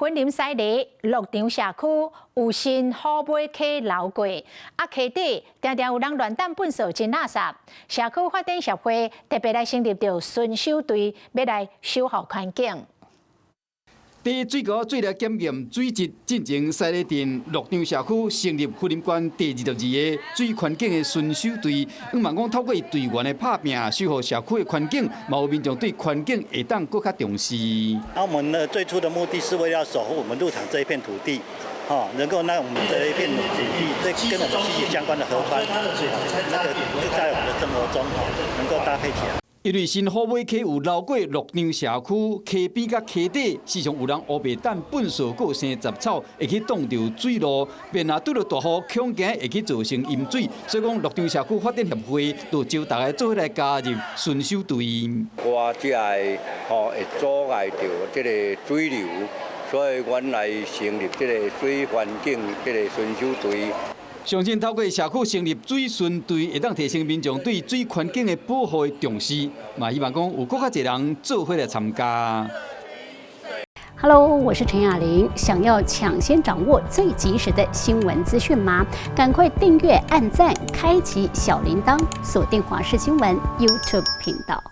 雲林西螺鹿場社區有新虎尾溪流過，啊溪底定定有人亂擲糞埽，真垃圾。社區發展協會特別來成立著巡守隊，欲來守護環境。佇水溝水來檢驗水質，進前西螺鎮鹿場社區成立雲林縣第22個水環境的巡守隊，向望講透過隊員的拍拚，守護社區的環境，嘛予民眾對環境會當閣較重視。那我們的最初的目的是為了守護我們鹿場這一片土地，吼，能夠讓我們這一片土地，這跟我們息息相關的河川，那個在我們的生活中，吼，能夠搭配起來。因為新虎尾溪有流過鹿場社區，溪邊佮溪底，時常有人烏白擲糞埽，閣有生雜草，會去擋著水路，便若拄著大雨，恐驚會去造成淹水，所以講鹿場社區發展協會就招大家做伙來加入巡守隊。我這個吼會阻礙著這個水流，所以阮來成立這個水環境這個巡守隊。相信透過社區成立水巡隊，會當提升民眾對水環境的保護的重視，嘛希望講有閣較濟人做伙來參加。 Hello，我是陳雅玲。想要搶先掌握最及時的新聞資訊嗎？趕快訂閱、按讚、開啟小鈴鐺，鎖定華視新聞 YouTube 頻道。